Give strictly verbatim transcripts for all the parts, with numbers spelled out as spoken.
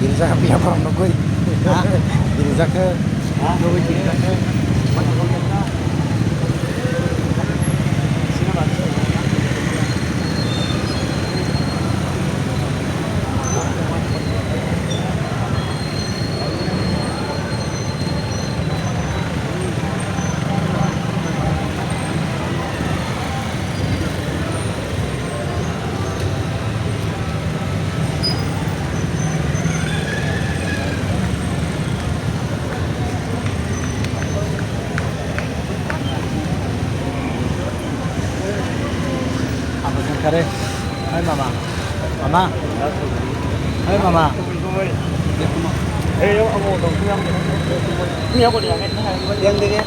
Girja khe phiya borok nugwi. Ha? Girja khe nugwi girja khe. Apa sangkare? Hai mama. Mama. Hai mama. Yang dege.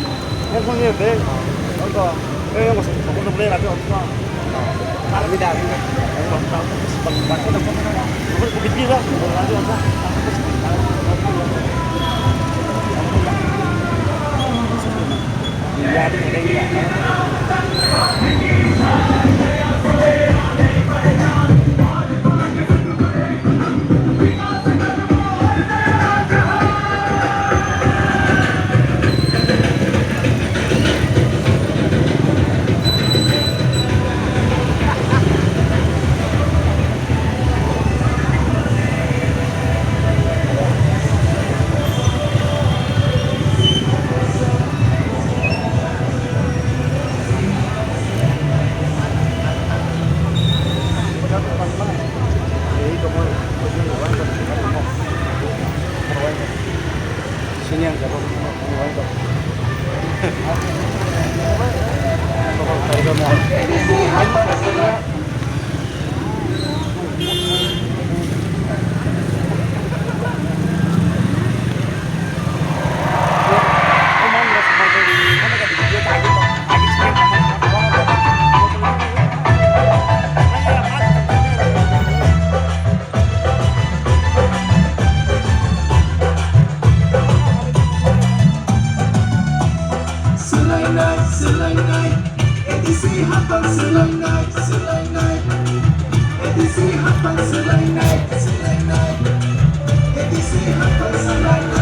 Sini ang jabo. Swlainai, swlainai, A D C hapang swlainai, swlainai, A D C hapang swlainai, swlainai, A D C hapang swlainai.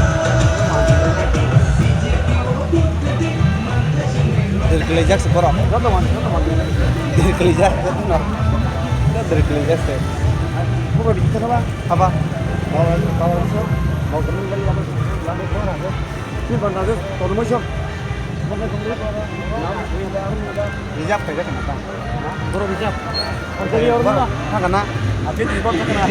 Diri kwlaijak se borok. Joto man, joto man. Diri kwlaijak, joto no. Diri kwlaijak se. Buka bichita na ba? Apa? Bawa, bawa so. Mau temen lagi apa? Lagi kau ada. Ini bang ada. Kono mau siap. Rijak khaijak khna ta. Borok rijak. Ang tadi orang mana? Thang kana? Abi di bor thang kana?